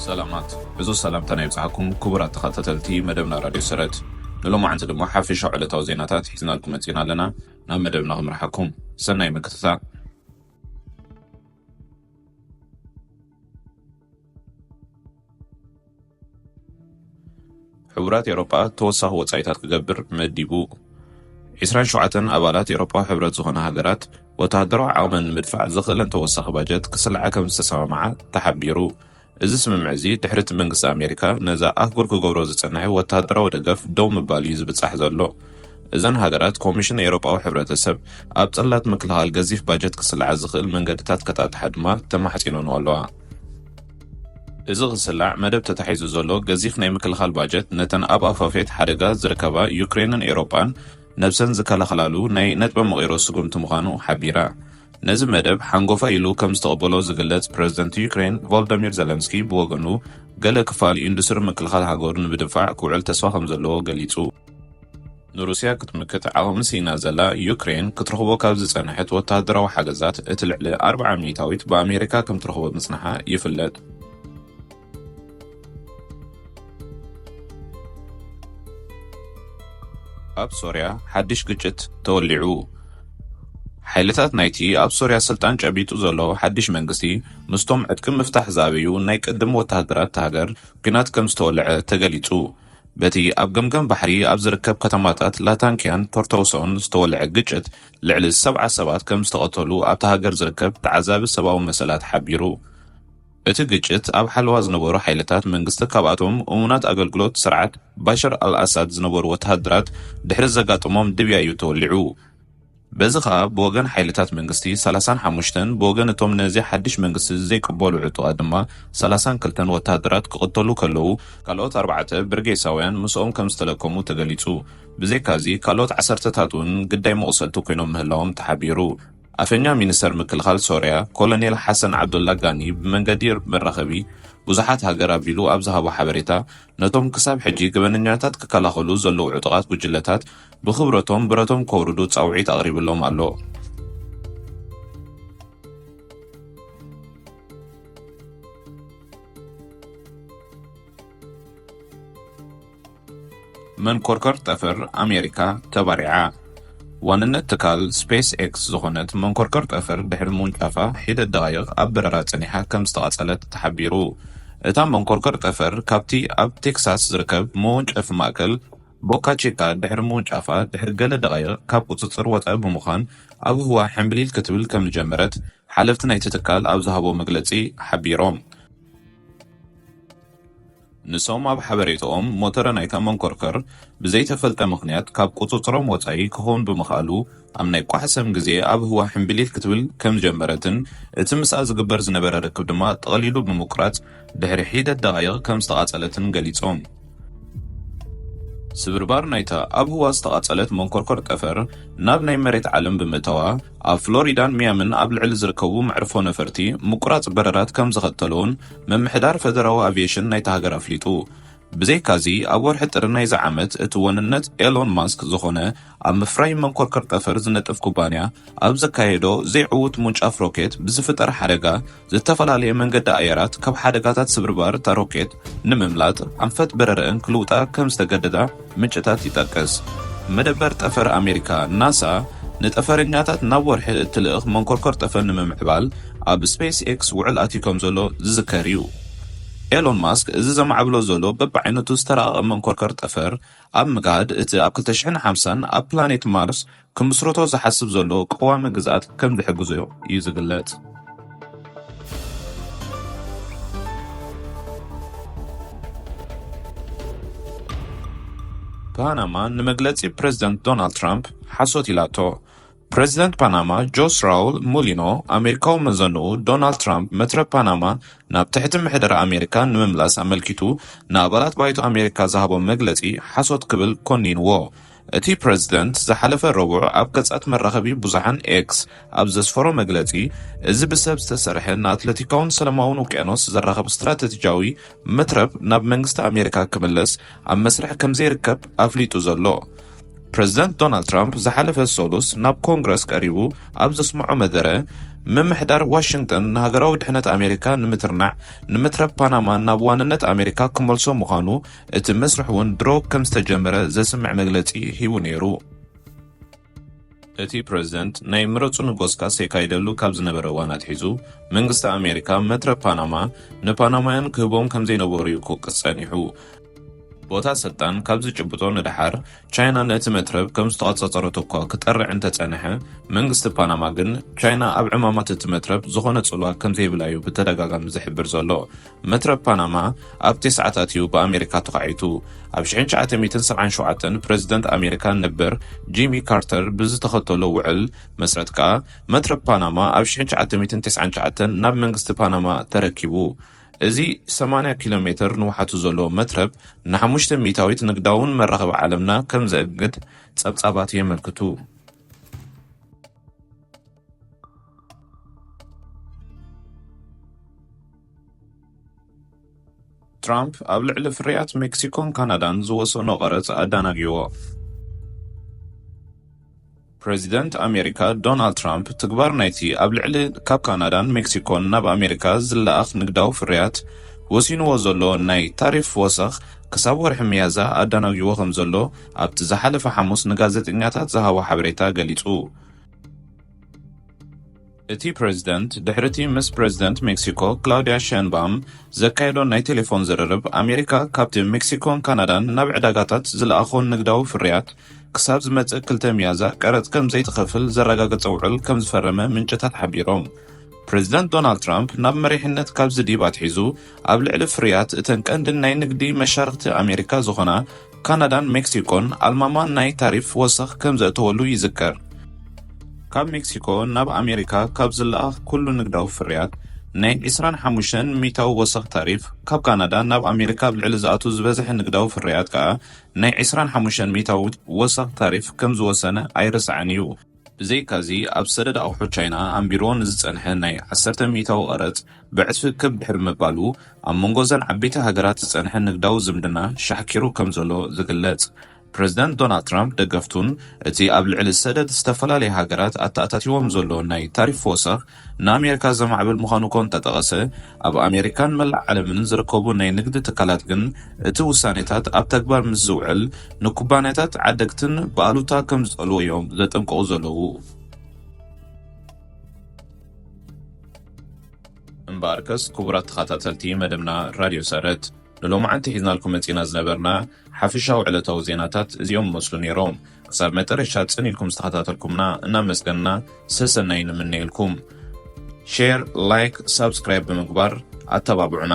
ሰላማት፣ ዕዙዝ ሰላምታና ይብጽሓኩም ክቡራት ተኸታተልቲ መደብና ራድዮ ሰረት። ንሎማዓንቲ ድማ ሓፈሻዊ ዕለታዊ ዜናታት ሒዝናልኩም መጺና ኣለና። ናብ መደብና ክምርሓኩም። ሰናይ ምክትታል። ሕቡራት ኤውሮጳ ተወሳኺ ወጻኢታት ክገብር መዲቡ። ዕስራን ሸውዓተን ኣባላት ኤውሮጳዊ ሕብረት ዝኾና ሃገራት ወተሃደራዊ ዓቕመን ንምድፋዕ ዘኽእለን ተወሳኺ ባጀት ክስልዓ ከም ዝተሰማምዓ ተሓቢሩ። እዚ ስምምዕ እዚ ድሕሪ እቲ መንግስቲ ኣሜሪካ ነዛ ኣህጉር ክገብሮ ዝጸንሐ ወተሃደራዊ ደገፍ ደው ምባል እዩ ዝብጻሕ ዘሎ። እዘን ሃገራት ኮሚሽን ኤውሮጳዊ ሕብረተሰብ ኣብ ጽላት ምክልኻል ገዚፍ ባጀት ክስልዓ ዝኽእል መንገድታት ከጣጥሓ ድማ ተማሕጺነንኦ ኣለዋ። እዚ ክስላዕ መደብ ተታሒዙ ዘሎ ገዚፍ ናይ ምክልኻል ባጀት ነተን ኣብ ኣፋፌት ሓደጋ ዝርከባ ዩክሬንን ኤውሮጳን ነብሰን ዝከላኸላሉ ናይ ነጥበ መቒሮ ስጉምቲ ምዃኑ ሓቢራ። ነዚ መደብ ሓንጎፋ ኢሉ ከም ዝተቐበሎ ዝግለጽ ፕረዚደንት ዩክሬን ቮሎዶሚር ዘለንስኪ ብወገኑ፣ ገለ ክፋል ኢንዱስትሪ ምክልኻል ሃገሩ ንምድንፋዕ ክውዕል ተስፋ ከም ዘለዎ ገሊጹ። ንሩስያ ክትምክት ዓቕሚ ስኢና ዘላ ዩክሬን ክትረኽቦ ካብ ዝጸንሐት ወተሃደራዊ ሓገዛት እቲ ልዕሊ ኣርብዓ ሚእታዊት ብኣሜሪካ ከም ትረኽቦ ምጽንሓ ይፍለጥ። ኣብ ሶርያ ሓድሽ ግጭት ተወሊዑ። ሓይልታት ናይቲ ኣብ ሶርያ ስልጣን ጨቢጡ ዘሎ ሓድሽ መንግስቲ ምስቶም ዕጥቂ ምፍታሕ ዝኣበዩ ናይ ቅድም ወተሃደራት እታ ሃገር ኲናት ከም ዝተወልዐ ተገሊጹ። በቲ ኣብ ገምገም ባሕሪ ኣብ ዝርከብ ከተማታት ላታንኪያን ቶርቶሶን ዝተወልዐ ግጭት ልዕሊ ሰብዓ ሰባት ከም ዝተቐተሉ ኣብታ ሃገር ዝርከብ ተዓዛቢ ሰብኣዊ መሰላት ሓቢሩ። እቲ ግጭት ኣብ ሓለዋ ዝነበሩ ሓይልታት መንግስቲ ካብኣቶም እሙናት ኣገልግሎት ስርዓት ባሽር ኣልኣሳድ ዝነበሩ ወተሃደራት ድሕሪ ዘጋጠሞም ድብያ እዩ ተወሊዑ። በዚ ኸኣ ብወገን ሓይልታት መንግስቲ ሰላሳን ሓሙሽተን፣ ብወገን እቶም ነዚ ሓድሽ መንግስቲ ዘይቅበሉ ዕጡቓት ድማ ሰላሳን ክልተን ወተሃደራት ክቕተሉ ከለዉ፣ ካልኦት ኣርባዕተ ብርጌሳውያን ምስኦም ከም ዝተለከሙ ተገሊጹ። ብዘይካዚ ካልኦት ዓሰርተታት እውን ግዳይ መቑሰልቲ ኮይኖም ምህላዎም ተሓቢሩ። ኣፈኛ ሚኒስተር ምክልኻል ሶርያ ኮሎኔል ሓሰን ዓብዱላ ጋኒ ብመንገዲ መራኸቢ ብዙሓት ሃገር ኣቢሉ ኣብ ዝሃቦ ሓበሬታ፣ ነቶም ክሳብ ሕጂ ገበነኛታት ክከላኸሉ ዘለዉ ዕጡቓት ጉጅለታት ብኽብረቶም ብረቶም ከውርዱ ጻውዒት ኣቕሪብሎም ኣሎ። መንኮርከር ጠፈር ኣሜሪካ ተባሪዓ። ዋንነት ትካል ስፔስ ኤክስ ዝኾነት መንኮርከር ጠፈር ድሕሪ ምውንጫፋ ሒደት ደቓይቕ ኣብ በረራ ጸኒሓ ከም ዝተቓጸለት ተሓቢሩ። እታ መንኮርከር ጠፈር ካብቲ ኣብ ቴክሳስ ዝርከብ መወንጨፊ ማእከል ቦካ ቺካ ድሕሪ ምውንጫፋ ድሕሪ ገለ ደቓይቕ ካብ ቁጽጽር ወጻኢ ብምዃን ኣብ ህዋ ሕምብሊል ክትብል ከም ዝጀመረት ሓለፍቲ ናይቲ ትካል ኣብ ዝሃቦ መግለጺ ሓቢሮም። ንሶም ኣብ ሓበሬታኦም፣ ሞተረ ናይታ መንኮርከር ብዘይተፈልጠ ምኽንያት ካብ ቁጽጽሮም ወጻኢ ክኸውን ብምኽኣሉ፣ ኣብ ናይ ቋሕሰም ግዜ ኣብ ህዋ ሕምብሊል ክትብል ከም ዝጀመረትን እቲ ምስኣ ዝግበር ዝነበረ ርክብ ድማ ጠቕሊሉ ብምቁራጽ ድሕሪ ሒደት ደቓይቕ ከም ዝተቓጸለትን ገሊጾም። ስብርባር ናይታ ኣብ ህዋ ዝተቓጸለት መንኮርኮር ጠፈር ናብ ናይ መሬት ዓለም ብምእታዋ፣ ኣብ ፍሎሪዳን ሚያምን ኣብ ልዕሊ ዝርከቡ መዕርፎ ነፈርቲ ምቁራጽ በረራት ከም ዘኸተለውን ምምሕዳር ፈደራዊ ኣቪየሽን ናይታ ሃገር ኣፍሊጡ። ብዘይካዚ፣ ኣብ ወርሒ ጥሪ ናይዚ ዓመት እቲ ወንነት ኤሎን ማስክ ዝኾነ ኣብ ምፍራይ መንኮርኮር ጠፈር ዝነጥፍ ኩባንያ ኣብ ዘካየዶ ዘይዕዉት ምውንጫፍ ሮኬት ብዝፍጠር ሓደጋ፣ ዝተፈላለየ መንገዲ ኣየራት ካብ ሓደጋታት ስብርባር እታ ሮኬት ንምምላጥ ኣንፈት በረረአን ክልውጣ ከም ዝተገደዳ ምንጭታት ይጠቅስ። መደበር ጠፈር ኣሜሪካ ናሳ ንጠፈረኛታት ናብ ወርሒ እትልእኽ መንኮርኮር ጠፈር ንምምዕባል ኣብ ስፔስ ኤክስ ውዕል ኣትዩ ከም ዘሎ ዝዝከር እዩ። ኤሎን ማስክ እዚ ዘማዕብሎ ዘሎ በብዓይነቱ ዝተራቐቐ መንኮርኮር ጠፈር ኣብ ምግሃድ እቲ ኣብ ክልተ ሽሕን ሓምሳን ኣብ ፕላኔት ማርስ ክምስርቶ ዝሓስብ ዘሎ ቀዋሚ ግዝኣት ከም ዝሕግዞ እዩ ዝግለጽ። ፓናማ ንመግለጺ ፕረዚደንት ዶናልድ ትራምፕ ሓሶት ኢላቶ። ፕረዚደንት ፓናማ ጆስ ራውል ሙሊኖ፣ ኣሜሪካዊ መዘንኡ ዶናልድ ትራምፕ መትረብ ፓናማ ናብ ትሕቲ ምሕደራ ኣሜሪካ ንምምላስ ኣመልኪቱ ንኣባላት ባይቶ ኣሜሪካ ዝሃቦ መግለጺ ሓሶት ክብል ኮኒንዎ። እቲ ፕረዚደንት ዝሓለፈ ረቡዕ ኣብ ገጻት መራኸቢ ብዙሓን ኤክስ ኣብ ዘስፈሮ መግለጺ፣ እዚ ብሰብ ዝተሰርሐ ንኣትለቲካውን ሰላማውን ውቅያኖስ ዘራኽብ ስትራተጂያዊ መትረብ ናብ መንግስቲ ኣሜሪካ ክምለስ ኣብ መስርሕ ከም ዘይርከብ ኣፍሊጡ ዘሎ። ፕረዚደንት ዶናልድ ትራምፕ ዝሓለፈ ሰሉስ ናብ ኮንግረስ ቀሪቡ ኣብ ዘስምዖ መደረ፣ ምምሕዳር ዋሽንግተን ንሃገራዊ ድሕነት ኣሜሪካ ንምትርናዕ፣ ንመትረብ ፓናማ ናብ ዋንነት ኣሜሪካ ክመልሶ ምዃኑ፣ እቲ መስርሕ እውን ድሮ ከም ዝተጀመረ ዘስምዕ መግለጺ ሂቡ ነይሩ። እቲ ፕረዚደንት ናይ ምረጹ ንጎስካስ የካይደሉ ካብ ዝነበረ እዋን ኣትሒዙ፣ መንግስቲ ኣሜሪካ መትረብ ፓናማ ንፓናማውያን ክህቦም ከም ዘይነበሩ እዩ ክወቅስ ጸኒሑ። ቦታ ስልጣን ካብ ዝጭብጦ ንደሓር፣ ቻይና ነቲ መትረብ ከም ዝተቖጻጸረቶ እኳ ክጠርዕ እንተጸንሐ፣ መንግስቲ ፓናማ ግን ቻይና ኣብ ዕማማት እቲ መትረብ ዝኾነ ጽልዋ ከም ዘይብላ እዩ ብተደጋጋሚ ዝሕብር ዘሎ። መትረብ ፓናማ ኣብ ተስዓታት እዩ ብኣሜሪካ ተዃዒቱ። ኣብ ሽሕን ትሽዓተ ሚእትን ሰብዓን ሸውዓተን ፕረዚደንት ኣሜሪካ ነበር ጂሚ ካርተር ብዝተኸተሎ ውዕል መስረት ከኣ፣ መትረብ ፓናማ ኣብ ሽሕን ትሽዓተ ሚእትን ተስዓን ትሽዓተን ናብ መንግስቲ ፓናማ ተረኪቡ። እዚ ሰማንያ ኪሎ ሜትር ንውሓቱ ዘሎ መትረብ ንሓሙሽተ ሚእታዊት ንግዳውን መራኸቢ ዓለምና ከም ዘእግድ ጸብጻባት የመልክቱ። ትራምፕ ኣብ ልዕሊ ፍርያት ሜክሲኮን ካናዳን ዝወሰኖ ቀረጽ ኣዳናጊዎ። ፕረዚደንት ኣሜሪካ ዶናልድ ትራምፕ ትግባር ናይቲ ኣብ ልዕሊ ካብ ካናዳን ሜክሲኮን ናብ ኣሜሪካ ዝለኣኽ ንግዳዊ ፍርያት ወሲንዎ ዘሎ ናይ ታሪፍ ወሰኽ ክሳብ ወርሒ ሚያዝያ ኣዳናጊዎ ከም ዘሎ ኣብቲ ዝሓለፈ ሓሙስ ንጋዜጠኛታት ዝሃቦ ሓበሬታ ገሊጹ። እቲ ፕረዚደንት ድሕሪቲ ምስ ፕረዚደንት ሜክሲኮ ክላውዲያ ሸንባም ዘካየዶ ናይ ቴሌፎን ዝርርብ፣ ኣሜሪካ ካብቲ ሜክሲኮን ካናዳን ናብ ዕዳጋታት ዝለኣኾን ንግዳዊ ፍርያት ክሳብ ዝመጽእ ክልተ ሚያዝያ ቀረጽ ከም ዘይትኸፍል ዘረጋገጸ ውዕል ከም ዝፈረመ ምንጭታት ሓቢሮም። ፕረዚደንት ዶናልድ ትራምፕ ናብ መሪሕነት ካብ ዝድይብ ኣትሒዙ ኣብ ልዕሊ ፍርያት እተን ቀንድን ናይ ንግዲ መሻርኽቲ ኣሜሪካ ዝኾና ካናዳን ሜክሲኮን ኣልማማ ናይ ታሪፍ ወሰኽ ከም ዘእተወሉ ይዝከር። ካብ ሜክሲኮ ናብ ኣሜሪካ ካብ ዝለኣኽ ኩሉ ንግዳዊ ፍርያት ናይ ዕስራን ሓሙሽተን ሚእታዊ ወሰኽ ታሪፍ፣ ካብ ካናዳ ናብ ኣሜሪካ ኣብ ልዕሊ ዝኣቱ ዝበዝሐ ንግዳዊ ፍርያት ከኣ ናይ ዕስራን ሓሙሽተን ሚእታዊ ወሰኽ ታሪፍ ከም ዝወሰነ ኣይርሳዕን እዩ። ብዘይካዚ፣ ኣብ ሰደድ ኣቑሑ ቻይና ኣንቢርዎ ንዝጸንሐ ናይ ዓሰርተ ሚእታዊ ቀረጽ ብዕጽፊ ክብ ድሕሪ ምባሉ፣ ኣብ መንጎ እዘን ዓበይቲ ሃገራት ዝጸንሐ ንግዳዊ ዝምድና ሻሕኪሩ ከም ዘሎ ዝግለጽ። ፕረዚደንት ዶናልድ ትራምፕ ደገፍቱን እቲ ኣብ ልዕሊ ሰደድ ዝተፈላለያ ሃገራት ኣተኣታትይዎም ዘሎ ናይ ታሪፍ ወሰኽ ንኣሜሪካ ዘማዕብል ምዃኑ እኳ እንተጠቐሰ፣ ኣብ ኣሜሪካን መላእ ዓለምን ዝርከቡ ናይ ንግዲ ትካላት ግን እቲ ውሳኔታት ኣብ ተግባር ምስ ዝውዕል ንኩባንያታት ዓደግትን ብኣሉታ ከም ዝጸልዎ እዮም ዘጠንቅቑ ዘለዉ። እምበኣርከስ ክቡራት ተኸታተልቲ መደብና ራድዮ ሰረት፣ ንሎማዓንቲ ሒዝናልኩም መጺና ዝነበርና ሓፈሻዊ ዕለታዊ ዜናታት እዚኦም መስሉ ነይሮም። ክሳብ መጠረሻ ጽን ኢልኩም ዝተኸታተልኩምና እናመስገንና ሰሰናይ ንምነየልኩም። ሼር፣ ላይክ፣ ሳብስክራይብ ብምግባር ኣተባብዑና።